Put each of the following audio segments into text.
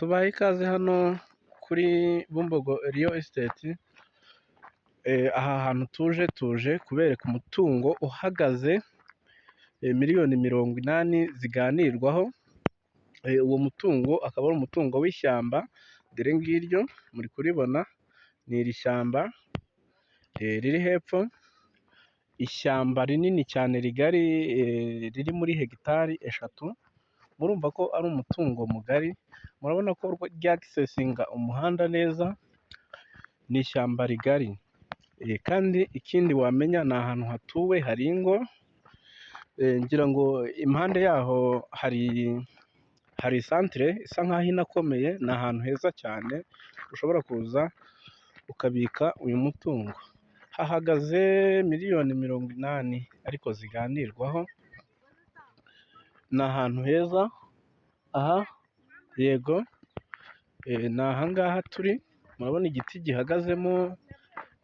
Tubahaye ikaze hano kuri Bumbogo Real Estate, aha hantu tuje kubereka umutungo uhagaze miliyoni 80 ziganirwaho, uwo mutungo akaba ari umutungo w'ishyamba, dore ngiryo muri kuribona ni iri shyamba riri hepfo, ishyamba rinini cyane rigari riri muri hegitari 3, murumva ko ari umutungo mugari, murabona ko ryakisesinga umuhanda neza, ni ishyamba rigari kandi ikindi wamenya ni ahantu hatuwe hari ingo, ngira ngo impande yaho hari isantere isa nkaho inakomeye, ni ahantu heza cyane ushobora kuza ukabika uyu mutungo, hahagaze miliyoni 80 ariko ziganirwaho, ni ahantu heza, aha yego ni aha ngaha turi, murabona igiti gihagazemo,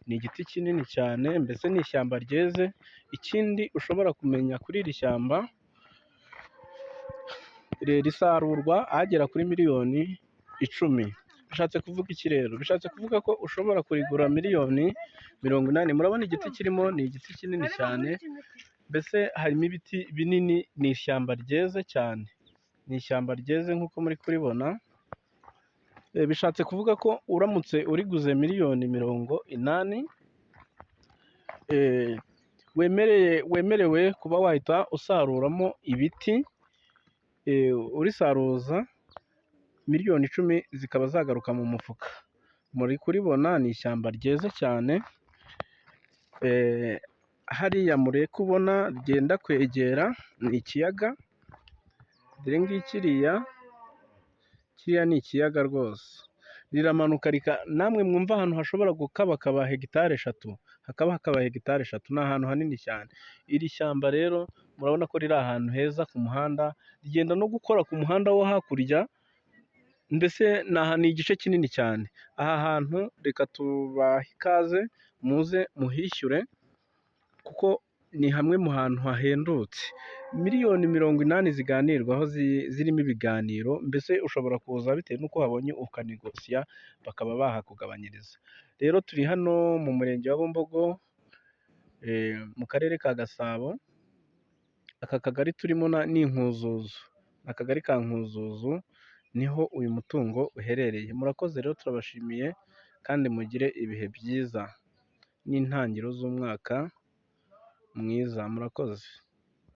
ni igiti kinini cyane mbese ni ishyamba ryeze, ikindi ushobora kumenya kuri iri shyamba, risarurwa agera kuri miliyoni 10, bishatse kuvuga iki rero? Bishatse kuvuga ko ushobora kurigura miliyoni 80, murabona igiti kirimo ni igiti kinini cyane, mbese harimo ibiti binini, ni ishyamba ryeze cyane, ni ishyamba ryeze nk'uko muri kuribona, bishatse kuvuga ko uramutse uriguze miliyoni 80, wemerewe kuba wahita usaruramo ibiti, urisaruza miliyoni 10 zikaba zagaruka mu mufuka, muri kuribona ni ishyamba ryeze cyane, hariya muri kubona ryenda kwegera ni ikiyaga, dore ngikiriya, kiriya ni ikiyaga rwose, riramanuka namwe mwumva ahantu hashobora gukabakaba hegitari 3, hakaba hegitari 3, ni ahantu hanini cyane, iri shyamba rero murabona ko riri ahantu heza ku muhanda, rigenda no gukora ku muhanda wo hakurya, mbese ni igice kinini cyane, aha hantu reka tubahe ikaze muze muhishyure kuko ni hamwe mu hantu hahendutse, miliyoni 80 ziganirwaho zirimo ibiganiro, mbese ushobora kuza bitewe n'uko wabonye ukanegosiya bakaba bahakugabanyiriza, rero turi hano mu murenge wa Bumbogo mu karere ka Gasabo, aka kagari turimo ni Nkuzuzu, akagari ka Nkuzuzu niho uyu mutungo uherereye, murakoze rero turabashimiye kandi mugire ibihe byiza n'intangiriro z'umwaka mwiza, murakoze.